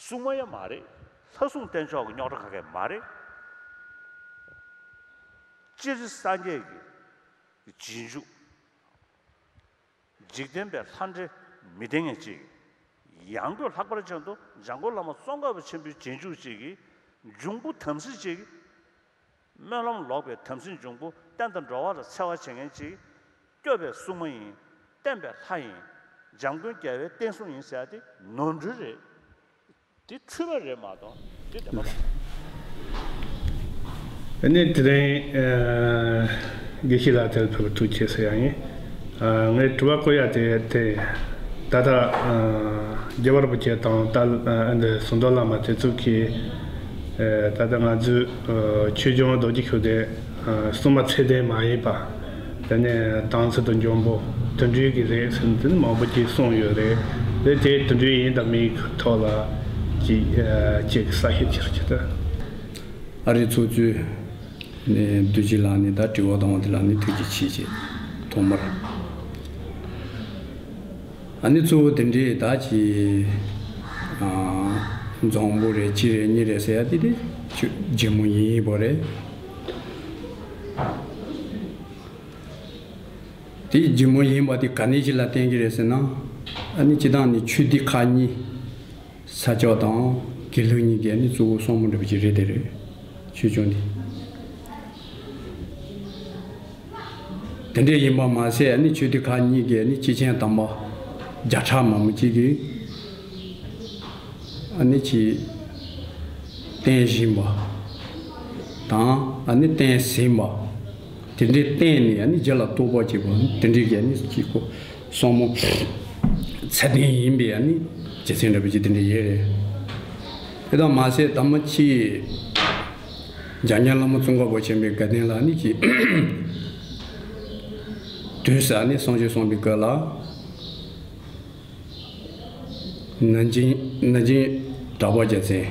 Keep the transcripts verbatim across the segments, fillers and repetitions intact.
སྲུང་མ་ཡང་མ་རེད། ལྷ་སྲུང་བསྟེན་ཕྱོགས་ཀྱི་རྙོག་དྲ་ག་གེ་མ་རེད། སྤྱིར་སངས་རྒྱས་ཀྱི་རྗེས་འཇུག་འཇིག་རྟེན་པའི་ལྷ་འདྲེ་མི་བསྟེན་མཁན་ཅིག་ཡང་སྒོས་ལྷག་པར་ཅན་དུ་འཇམ་མགོན་བླ་མ་ཙོང་ཁ་པ་ཆེན་པོའི་རྗེས་འཇུག་ཅིག་གིས་འབྱུང་པོ་དམ་སྲི་ཅིག་སྨོན་ལམ་ལོག་པའི་དམ་སྲི་འབྱུང་པོ་བསྟན་དང་འགྲོ་བ་ལ་འཚེ་བ་བྱེད་མཁན་ཅིག་སྐྱོབ་པའི་སྲུང་མ་ཡིན། བསྟེན་པའི་ལྷ་ཡིན། འཇམ་མགོན་རྒྱལ་བའི་བསྟན་སྲུང་ཡིན་ཟེར་ཡ་དེ་ནོར་འཁྲུལ་རེད། དེ་འཁྲུལ་པ་རེད་མ་གཏོགས་དེ་བདེན་པ་རེད། ཨ་ནི་དེ་རིང་ཨ་དགེ་བཤེས་ལགས་དེར་ཕེབས་པར་ཐུགས་རྗེ་ཆེ་ཟེར་ཡ་ཡིན། ཨ་ངས་དྲི་བ་བཀོད་ཡ་དེ་དེ་ད་ལྟ་ཨ་རྒྱལ་བ་རིན་པོ་ཆེ་དང་ད་ཨ་འདི་ཟམ་གདོང་བླ་མ་དེ་ཚོ་གིས་ཨ་ད་ལྟ་ང་ཚོའི་ཨ་ཆོས་སྐྱོང་རྡོ་རྗེ་ཁྱུ་དེ་ཨ་སྲུང་མ་ཚད་ལྡན་མ་ཡིན་པ། དེ་ནས་དམ་སྲི་དང་འབྱུང་པོ་དེ་འདྲའི་གི་རེད་ཟེར་ནས་དེ་ནི་མང་པོ་ཅིག་གསུངས་ཡོད་རེད། དེ་དེ་དེ་འདྲའི་ཡིན་དང་མིན་གྱི་ཐོག་ལ་ཅིག་ཨ་ཅིག་གསལ་བཤད་བྱེད་རོགས་བྱེད་དང་། ཨ་རིའི་ཚོགས་གཙོས་ནས་རྡོ་རྗེ་ལགས་ནས་ད་དྲི་བ་དང་དེ་ལ་ནི་ཐུགས་རྗེ་ཆེ་ཞེས་ཐོག་མར། ཨ་ནི་གཙོ་བོ་དེ་འདྲའི་ད་ཅི་ཨ་འཛམ་བུ་རེད་ཅི་རེད་གཉིས་རེད་ཟེར་ཡ་དེ་དེ་ཆུ་རྒྱལ་མོ་ཡིན་པ་རེད། དེ་རྒྱལ་མོ་ཡིན་པ་དེ་ག་ནས་ཅི་ལ་བརྟེན་གྱི་རེད་ཟེར་ན། ཨ་ནི་སྤྱི་བཏང་ནི་ཆོས་སྡེ་ཁག་གཉིས། ས་སྐྱ་དང་དགེ་ལུགས་གཉིས་ཀྱི་ནི་གཙོ་བོ་གསུམ་པོ་འདྲ་པོ་ཅིག་རེད་དེ་རེད། ཆོས་སྐྱོང་འདི། དེ་འདྲ་ཡིན་པ་མ་ཟད་ནི་ཆོས་སྡེ་ཁག་གཉིས་ཀྱི་ནི་སྐྱེས་ཆེན་དམ་པ་བརྒྱ་ཕྲག་མང་པོ་ཅིག་གིས་ཨ་ནི་ཅིག་བསྟེན་བཞིན་པ་དང་ཨ་ནི་བསྟེན་ཟིན་པ། དེ་འདྲའི་བསྟེན་ནས་ཨ་ནི་རྒྱུད་ལ་གཏོགས་པ་བྱེད་པ་དེ་འདྲའི་གི་ཨ་ནི་ཅིག་གོ། གསུང་མོ་ཚད་ལྡན་ཡིན་པའི་ཨ་ནི་རྒྱུ་མཚན་འདྲ་པོ་ཅིག་དེ་འདྲ་ཡོད་རེད། དེ་དང་མ་ཟད་ད་མ་ཅིག་འཇམ་མགོན་བླ་མ་ཙོང་ཁ་པ་ཆེན་པོའི་དགའ་ལྡན་ལ་ནི་ཅིག་དུས་སུ་ཨ་ནི་གསུང་ཆོས་གསུང་པའི་སྐབས་ལ། ན་ཆེན་ན་ཆེན་གྲགས་པ་རྒྱལ་མཚན།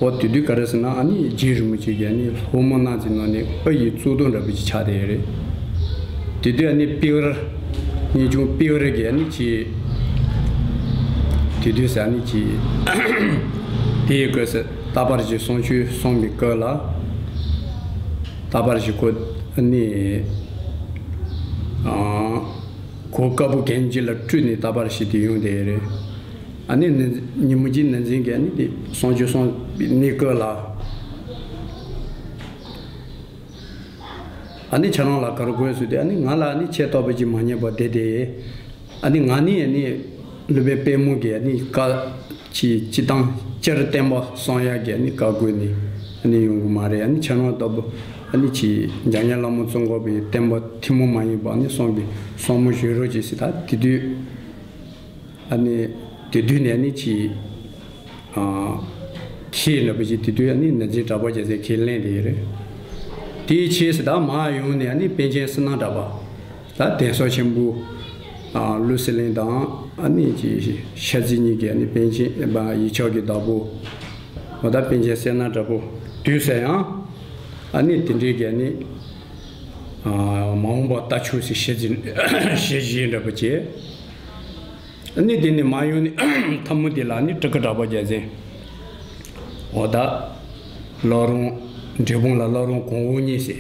འོ་དེ་དུས་ག་རེ་ཟེར་ན་ཨ་ནི་རྗེ་རིན་པོ་ཆེ་གིས་ཨ་ནི་སློབ་མ་རྣམས་ཀྱི་ནང་ནས་ཨ་ཡི་གཙུག་ཏོར་འདྲ་པོ་ཅིག་ཆགས་བསྡད་ཡོད་རེད། དེ་དུས་ཨ་ནི་པི་ཝར་གཉེན་ཆུང་པི་ཝར་གྱིས་ཨ་ནི་ཅིག་དེ་དུས་ཟེར་ཨ་ནི་ཅིག་དེའི་སྐབས་སུ་རྟག་པར་ཞིག་གསུང་ཆོས་གསུང་པའི་སྐབས་ལ་རྟག་པར་ཞིག་ཁོ་ཨ་ནི་ཨ། གོ་དཀར་པོ་གན་གཅིག་ལ་སྤྲུལ་ནས་རྟག་པར་ཞིག་དེ་ཡོང་བསྡད་ཡོད་རེད། ཨ་ནི་ནི་ཉིན་མོ་གཅིག་ནི་འཛིན་གྱི་ཨ་ནི་དེ་གསུང་ཆོས་གསུང་པའི་གནས་སྐབས་ལ། ཨ་ནི་ཁྱེད་རང་ལ་ག་རེ་དགོས་ཟེར་དུས་ཨ་ནི་ང་ལ་ཨ་ནི་ཆེ་ཏོག་པོ་ཅིག་མ་རྙེད་པ་བསྡད་དེ། ཨ་ནི་ང་ནི་ཨ་ནི་སློབ་དཔོན་དཔལ་མོ་གི་ཨ་ནི་བཀའ། ཅིག་སྤྱི་བཏང་སྤྱིར་བསྟན་པ་གསུང་ཡག་གི་ཨ་ནི་བཀའ་བསྒོས་ནས་ཨ་ནི་ཡོང་གི་མ་རེད། ཨ་ནི་ཁྱེད་རང་ལྟ་བུ་ཨ་ནི་ཅིག་འཇམ་མགོན་བླ་མ་ཙོང་ཁ་པའི་བསྟན་པ་ཐུན་མོང་མ་ཡིན་པ་ཨ་ནི་གསུང་པའི་གསུང་མོ་ཞུ་རོགས་གྱིས་ཟེར། ད་དེ་དུས་ཨ་ནི་དེ་དུས་ནས་ཨ་ནི་ཅིག་ཨ་ཁྱེད་འདྲ་པོ་ཅིག་དེ་དུས་ཨ་ནི་ནི་འཛིན་གྲགས་པ་རྒྱལ་མཚན་ཁས་ལེན་དེ་ཡོད་རེད། དེའི་ཕྱིས་སུ་ད་མར་ཡོང་ནས་ཨ་ནི་པཎ་ཆེན་བསོད་ནམས་གྲགས་པ། ད་གདན་ས་ཆེན་པོ་ཨ་ཀླུ་སི་གླིང་དང་ཨ་ནི་ཅིག་ཤར་རྩེ་གཉིས་ཀྱི་ཨ་ནི་པཎ་ཆེན་ཨ་ཡིག་ཆ་གི་བདག་པོ། འོ་ད་པཎ་ཆེན་བསོད་ནམས་གྲགས་པ་དུས་སུ་ཡང་ཨ་ནི་དེ་འདྲའི་གི་ཨ་ནི་ཨ་མ་འོངས་པ་ལྟ་ཆོག་ཟེར་ཤར་རྩེ་ཤར་རྩེ་འདྲ་པོ་བྱས། ཨ་ནི་དེ་ནས་མར་ཡོང་ནས་མཐའ་མ་དེ་ལ་ཨ་ནི་སྤྲུལ་སྐུ་གྲགས་པ་རྒྱལ་མཚན། འོ་ད་བླ་རུང་འབྲས་སྤུངས་ལ་བླ་རུང་གོང་འོག་གཉིས་ཟེར།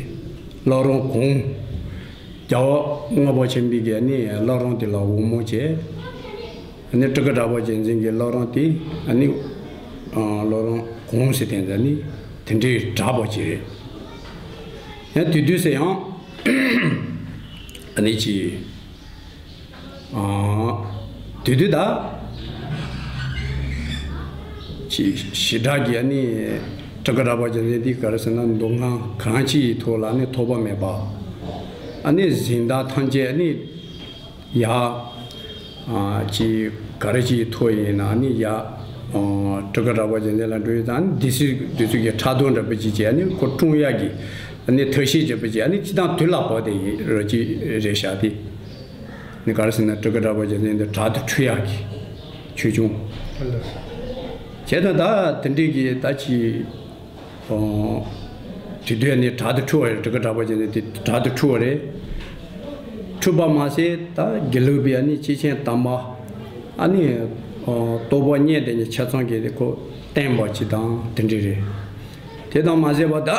བླ་རུང་གོང་། རྒྱལ་བ་ལྔ་པ་ཆེན་པོའི་གི་ཨ་ནི་བླ་རུང་དེ་ལ་འོག་མ་བྱས། ཨ་ནི་སྤྲུལ་སྐུ་གྲགས་པ་རྒྱལ་མཚན་གྱི་བླ་རུང་དེ་ཨ་ནི་ཨ་བླ་རུང་གོང་ཟེར་དེ་འདྲ་ནི་དེ་འདྲའི་གྲགས་པ་ཅིག་རེད། ཡང་དེ་དུས་སུ་ཡང་ཨ་ནི་ཅིག་ཨ་དེ་དུས་ད་ཅིག་ཞི་དྲག་གི་ཨ་ནི་སྤྲུལ་སྐུ་གྲགས་པ་རྒྱལ་མཚན་དེ་ག་རེ་ཟེར་ན་མདོ་སྔགས་གང་ཅིའི་ཐོག་ལ་ནི་ཐོགས་པ་མེད་པ། ཨ་ནི་གཟེངས་རྟགས་ཐམས་ཅད་ཨ་ནི། ཡ། ཨ་ཅི་ག་རེ་ཅིག་ཐོག་ཡིན་ན་ནི་ཡ། ཨ་སྤྲུལ་སྐུ་གྲགས་པ་རྒྱལ་མཚན་ལ་འགྲོ་ཡི་དང་སྡེ་སྲིད་དེ་ཚོ་གི་ཕྲག་དོག་འདྲ་པོ་ཅིག་བྱས་ནི་ཁོ་བཀྲོངས་ཡག་གི་ནི་ཐབས་ཤེས་བྱས་པ་ཅིག་ནི་སྤྱི་བཏང་དུས་ལ་བབ་དེ་ཡིན་རོ་ཅི་རེད་ཤག་དེ། ནི་ག་རེ་ཟེར་ན་སྤྲུལ་སྐུ་གྲགས་པ་རྒྱལ་མཚན་དེ་དྲག་ཏུ་འཁྲུག་ཡག་གི་ཆོས་སྐྱོང་། བྱས་ཙང་ད་དེ་འདྲའི་གི་ད་ཅི། ཨོ། དེ་དུས་ནི་དྲག་ཏུ་འཁྲུག་པ་རེད། སྤྲུལ་སྐུ་གྲགས་པ་ཅན་ནི་དེ་དྲག་ཏུ་འཁྲུག་པ་རེད། འཁྲུག་པ་མ་ཟད་ད་དགེ་ལུགས་པའི་ཨ་ནི་སྐྱེས་ཆེན་དམ་པ། ཨ་ནི་ རྟོགས་པ་རྙེད་དེ་ཉིད་ཆ་ཚང་གི་དེ་ཁོ་བསྟན་པ་ཅིག་དང་དེ་འདྲ་རེད། དེ་དང་མ་ཟད་པ་ད་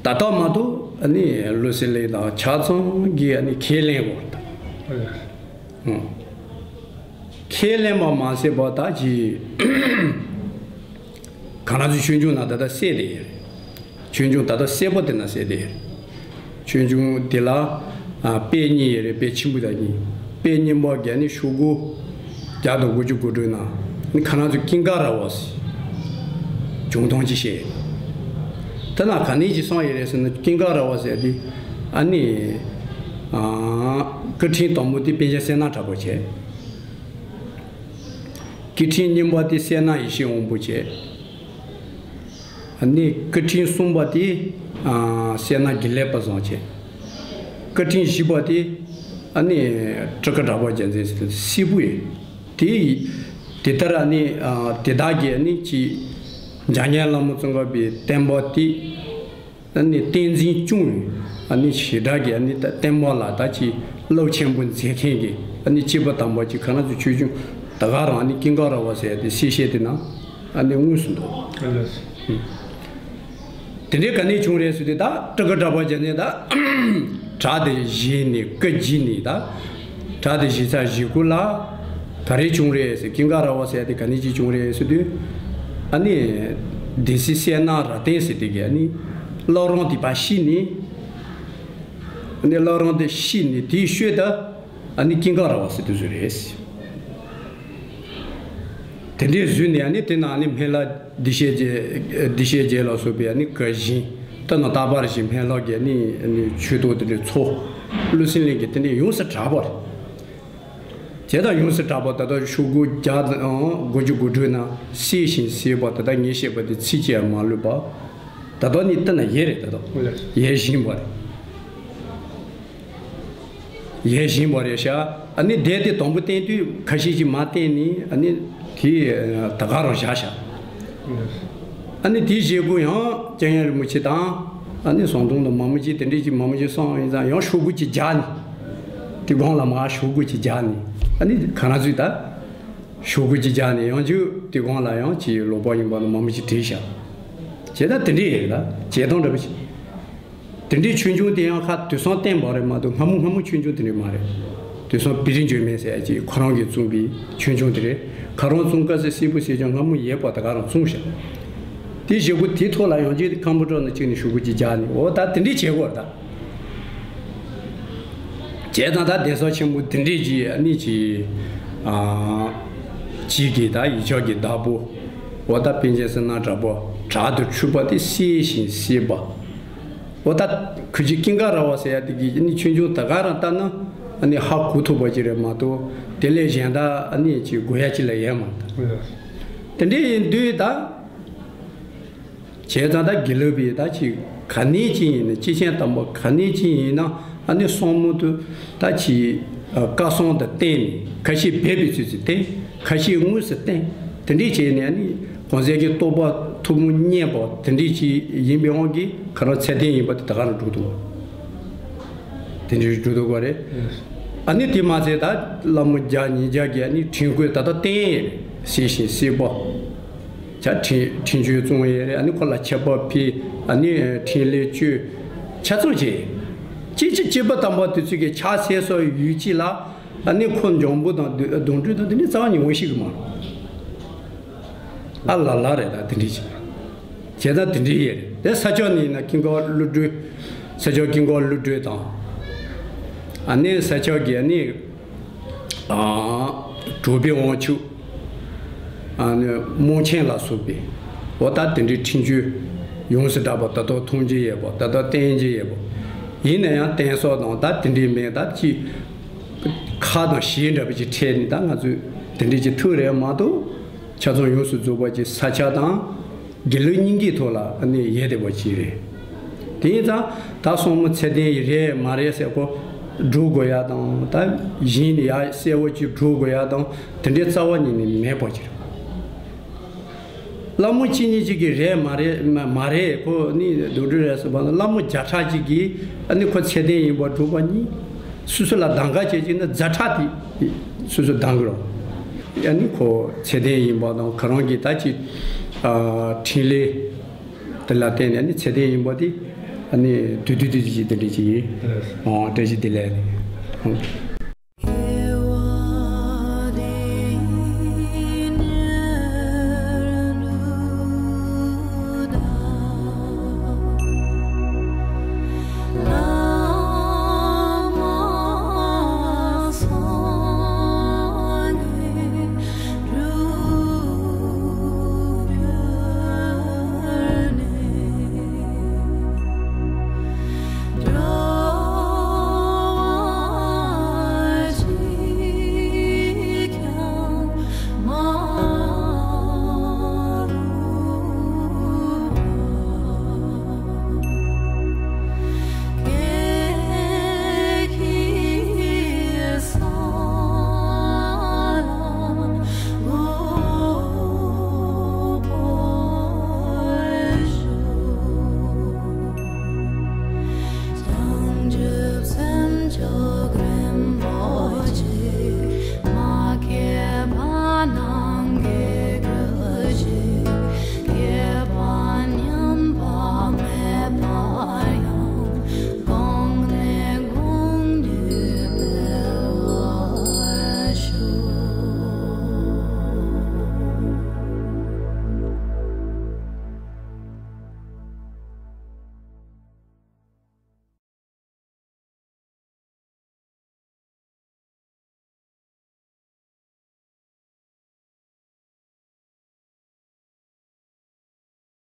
ད་ལྟ་མ་གཏོགས་ཨ་ནི་ལུས་སེམས་ལས་དང་ཆ་ཚང་གི་ཨ་ནི་ཁས་ལེན་པ་ད། ཁས་ལེན་པ་མ་ཟད་པ་ད་ཅི། གང་ལ་ཚོད་ཆོས་འབྱུང་ན་ད་ལྟ་གསལ་དེ་ཡོད་རེད། ཆོས་འབྱུང་ད་ལྟ་གསལ་པོ་དེ་ན་གསལ་དེ་ཡོད་རེད། ཆོས་འབྱུང་དེ་ལ་ཨ་དཔེ་གཉིས་ཡོད་རེད། དཔེ་ཆེན་པོ་དང་གཉིས། དཔེ་གཉིས་པ་གི་ནི་ཤོག་གུ་བརྒྱ་དང་དགུ་བཅུ་གོ་དྲུག་ན་ནི་གང་ལ་ཚོད་ཀུན་དགའ་ར་བ་ཟེར་བྱུང་སྟངས་ཅིག་བཤད། དེ་ན་ག་ནས་ཅིག་སོང་ཡོད་རེད་ཟེར་ན། ཀུན་དགའ་ར་བ་ཟེར་དེ་ཨ་ནི་ཨ་སྐུ་ཕྲེང་དང་པོ་དེ་པཎ་ཆེན་གསལ་སྣང་གྲགས་པ་བྱས། སྐུ་ཕྲེང་གཉིས་པ་དེ་གསལ་སྣང་ཡེ་ཤེས་དབང་པོ་བྱས། ཨ་ནི་སྐུ་ཕྲེང་གསུམ་པ་དེ་ཨ་གསལ་སྣང་དགེ་ལེགས་དཔལ་བཟང་བྱས། སྐུ་ཕྲེང་བཞི་པ་དེ་ཨ་ནི་ཊཱི་ཀ་གྲགས་པ་རྒྱལ་མཚན་ཟེར་སྲིད་པོ་ཡིན། དེ་དེ་ལྟར་ཨ་ནི་ཨ་དེ་དག་གི་ཨ་ནི་ཅི་འཇམ་མགོན་བླ་མ་ཙོང་ཁ་པའི་བསྟན་པ་དེ། ཨ་ནི་བསྟན་འཛིན་སྐྱོང་བའི་ཨ་ནི་བྱེ་བྲག་གི་ཨ་ནི་ད་བསྟན་པ་ལ་ད་ཅི་རླབས་ཆེན་པོ་མཛད་མཁན་གྱི་ཨ་ནི་སྐྱེས་བུ་དམ་པ་ཅིག་ག་ན་ཚོད་ཆོས་འབྱུང་ད་ག་རང་ཨ་ནི་ཀུན་དགའ་ར་བ་ཟེར་ཏེ་གསལ་བཤད་དེ་ན་ཨ་ནི་དངོས་སུ་འདུག་དེ་འདྲའི་ག་ནས་བྱུང་རེད་ཟེར་དུས། ད་ཊཱི་ཀ་གྲགས་པ་རྒྱལ་མཚན་ད་གྲགས་དེ་བཞེས་ནས་སྐུ་བགྱིས་ནས་ད། གྲགས་དེ་བཞེས་ཚར་བཞེས་སྐུ་ལ་ག་རེ་བྱུང་རེད་ཟེར། ཀུན་དགའ་ར་བ་ཟེར་ཡ་དེ་ག་ནས་ཅིག་བྱུང་རེད་ཟེར་དུས། ཨ་ནི་སྡེ་སྲིད་གསལ་སྣང་རབ་བརྟན་ཟེར་དེ་གི་ཨ་ནི་བླ་བྲང་དེ་ཕར་བཤིག་ནས། ཨ་ནི་བླ་བྲང་དེ་བཤིག་ནས་དེའི་ཤུལ་དུ་ཨ་ནི་ཀུན་དགའ་ར་བ་ཟེར་དུ་བཟོས་རེད། དེ་འདྲའི་བཟོས་ནས་ཨ་ནི་དེ་ནང་ཨ་ནི་སྨན་བླ་བདེ་གཤེགས་རྗེ་བདེ་གཤེགས་རྗེ་ལ་སོགས་པའི་ཨ་ནི་ག་བཞིན་དེ་ནང་རྟག་པར་བཞིན་སྨན་བླ་གི་ཨ་ནི་ཨ་ནི་ཆོས་ཐོག་དེ་འདྲའི་ཚོགས་ཀླུ་སྲིན་གླིང་གི་དེ་འདྲའི་ཡོངས་སུ་གྲགས་པ་རེད། དེ་དང་ཡོངས་སུ་གྲགས་པ་ད་ལྟ་ཤོག་གུ་བརྒྱ་དང་དགུ་བཅུ་གོ་དྲུག་ན་གསལ་ཞིང་གསལ་བ་ད་ལྟ་ངས་བཤད་པ་དེ་ཚིག་གཅིག་ཡང་མ་ལུས་པ། ད་ལྟ་ནི་ལྟ་ན་ཡལ་རེད། ད་ལྟ་ཡལ་བཞིན་པ་རེད། ཡལ་བཞིན་པ་རེད་ཤག་ཨ་ནི་དེ་དེ་དང་པོ་བསྟན་དུས་ཁ་ཤས་ཀྱིས་མར་བསྟན་ནས་ཨ་ནི་དེ་ད་ག་རང་བཞག་ཤག་ཨ་ནི་དེའི་རྗེས་སྒོ་ཡང་སྐྱབས་མགོན་རིན་པོ་ཆེ་དང་ཨ་ནི་ཟམ་གདོང་དང་མང་པོ་ཅིག་དེ་འདྲས་ཀྱིས་མང་པོ་ཅིག་གསུངས་ཡིན་ཙང་། ཡང་ཤོག་གུ་གཅིག་རྒྱག་ནས་དེ་སྒང་ལ་མར་ཤོག་གུ་གཅིག་རྒྱག་ནས་ཨ་ནི་ག་རང་ཚོས་ད་ཤོག་གུ་གཅིག་རྒྱག་ནས་ཡང་བསྐྱར་དེ་སྒང་ལ་ཡང་ཅིག་ལོག་པ་ཡིན་པ་དང་མང་པོ་ཅིག་བྲིས་ཤག་བྱས་ཙང་དེ་འདྲས་ཡིན་ད། བྱས་སྟངས་འདྲ་པོ་ཞིག་དེ་འདྲའི་ཆོས་འབྱུང་དེ་ཡང་ཁ་དུས་སང་བསྟན་པ་རེད་མ་གཏོགས་སྔ་མོ་སྔ་མོ་ཆོས་འབྱུང་དེ་འདྲ་མ་རེད། དུས་སང་བེ་རི་འཇོལ་མེད་ཟེར་ཡ་ཅིག་ཁོ་རང་གིས་བཙུགས་པའི་ཆོས་འབྱུང་དེ་རེད། ཁ་རོག་ཙོང་ཁ་སེ་སྲས་པོ་ཟེར་ཀྱང་སྔ་མོ་ཡོད་པ་ད་ག་རང་བཙུགས་ཤག་དེ་བཞེས་སྒོ་དེའི་ཐོག་ལ་ཡང་བསྐྱར་ཁམ་བུ་ཊར་ནང་བཅུག་ནས་ཤོག་གུ་གཅིག་རྒྱག་ནས། འོ་ད་དེ་འདྲས་བྱེད་དགོས་རེད་ད། བྱས་ཙང་ད་གདན་ས་ཆེན་པོ་དེ་འདྲས་ཀྱི་ཨ་ནི་ཅིག་ཨ་ཅིག་གི་ད་ཡིག་ཆ་གི་བདག་པོ། འོ་ད་པཎ་ཆེན་གསལ་སྣང་གྲགས་པ་གྲགས་དང་འཁྲུལ་པ་དེ་གསལ་ཞིང་གསལ་བ། འོ་ད་ཁོ་ཅིག་ཀུན་དགའ་ར་བ་ཟེར་ཡ་དེ་གི་ཨ་ནི་ཆོས་འབྱུང་ད་ག་རང་ལྟ་ན་ཨ་ནི་ཧ་གོ་ཐུབ་པ་ཅིག་རེད་མ་གཏོགས་དེ་ལས་གཞན་དག་ཨ་ནི་ཅིག་དགོས་ཡ་ཅིག་ལ་ཡོད་མ་རེད། དེ་འདྲས་ཡིན་དུས་ད། བྱས་ཙང་ད་དགེ་ལུགས་པའི་ད་ཅིག་ག་ནས་ཅིག་ཡིན་ན། སྐྱེས་ཆེན་དམ་པ་ག་ནས་ཅིག་ཡིན་ན་ཨ་ནི་སོང་མོ་དུ་ད་ཅིག་བཀའ་གསུང་དང་བསྟན་ནས་ཁ་ཤས་སྦས་པའི་ཚུལ་ཚུལ་བསྟན། ཁ་ཤས་དངོས་སུ་བསྟན། དེ་འདྲས་བྱས་ནས་ཨ་ནི་གང་ཟག་གི་རྟོགས་པ་ཐུན་མོང་རྙེད་པ་དེ་འདྲས་ཅིག་ཡིན་པའི་དབང་གིས་ཁ་རང་ཚད་ལྡན་ཡིན་པ་དེ་ད་ག་རང་སྒྲུབ་ཐུབ། དེ་འདྲའི་སྒྲུབ་ཐུབ་པ་རེད། ཨ་ནི་དེ་མ་ཚད་ད་བླ་མ་བརྒྱ་ཉིས་བརྒྱ་གིས་ཨ་ནི་དྲན་སྐུལ་ད་ལྟ་བསྟན་ཡས་རེད། གསལ་ཞིང་གསལ་པོ། བྱ་དྲན་དྲན་བརྗོད་བཙུགས་ཡས་རེད། ཨ་ནི་ཁོ་ལ་ཆད་པ་ཕུལ། ཨ་ནི་འཕྲིན་ལས་བཅོལ། ཆ་ཚང་བྱས། སྐྱེས་ཆེན་སྐྱེས་བུ་དམ་པ་དེ་ཚོ་གིས་ཕྱག་འཚལ་སའི་ཡུལ་གཅིག་ལ་ཨ་ནི་ཁོ་འཇམ་པོ་དང་གདུང་གདུང་དྲུག་དང་དེ་འདྲའི་རྩ་བ་ཉིད་ངོ་ཤེས་ཀྱི་མ་རེད། ཨ་ལ་ལ་རེད་ད་དེ་འདྲའི་ཅིག་བྱས་ཙང་དེ་འདྲའི་ཡས་རེད། དེ་ས་སྐྱ་ནས་ཡིན་ན་ཀུན་དགའ་བློ་གྲོས། ས་སྐྱ་ཀུན་དགའ་བློ་གྲོས་དང་། ཨ་ནི་ས་སྐྱ་གི་ཨ་ནི་ཨ་གྲུབ་པའི་དབང་ཕྱུག་ཨ་ནི་རྨོངས་ཆེན་ལ་སོགས་པའི་འོ་ད་དེ་འདྲའི་འཕྲིན་བཅོལ་ཡོངས་སུ་གྲགས་པ་ད་ལྟ་མཐོང་རྒྱུ་ཡོད་པ། ད་ལྟ་བསྟན་རྒྱུ་ཡོད་པ། ཡིན་ན་ཡང་བསྟན་སོགས་དང་ད་དེ་འདྲའི་མིང་ད་ཅིག་ཁ་དང་ཞེ་འདྲ་བ་ཅིག་ཕྲལ་ནས་ད་ང་ཚོས་དེ་འདྲའི་ཅིག་ཐུག་རེད་མ་གཏོགས། ཆ་ཚང་ཡོངས་སུ་རྫོགས་པ་ཅིག་ས་སྐྱ་དང་དགེ་ལུགས་གཉིས་ཀའི་ཐོག་ལ་ཨ་ནི་ཡོད་བསྡད་པ་ཅིག་རེད། དེ་ཡིན་ཙང་ད་སོང་མོ་ཚད་ལྡན་ཡིན་རེད་མ་རེད་ཟེར་ཁོ་སྒྲུབ་དགོས་ཡ་དང་། ད་གཞན་ཡ་གསལ་བོ་ཅིག་སྒྲུབ་དགོས་ཡ་དང་དེ་འདྲའི་རྩ་བ་ཉིད་ནས་མེད་པ་ཅིག་རེད། བླ་མ་གཅིག་གཉིས་ཅིག་གིས་རེད་མ་རེད་མ་མ་རེད། ཁོ་ནི་གདུང་དྲུག་རེད་ཟེར་བ་ན་བླ་མ་བརྒྱ་ཕྲག་ཅིག་གིས་ཨ་ནི་ཁོ་ཚད་ལྡན་ཡིན་པ་སྒྲུབ་པ་གཉིས། སོ་སོ་ལ་གདམ་ག་བྱེད་ཅིག་ན་ཛ་དྲག་དེ་སོ་སོ་གདམ་གི་རོགས། ཨ་ནི་ཁོ་ཚད་ལྡན་ཡིན་པ་དང་། ཁོ་རང་གི་ད་ཅི་ཨ་འཕྲིན་ལས་དེ་ལ་བརྟེན་ནས་ཨ་ནི་ཚད་ལྡན་ཡིན་པ་དེ་ཨ་ནི་དུས་དུས་དུས་ཀྱི་དེ་འདྲ་ཅིག་ཡིན། ཨོ་བཀྲ་ཤིས་བདེ་ལེགས།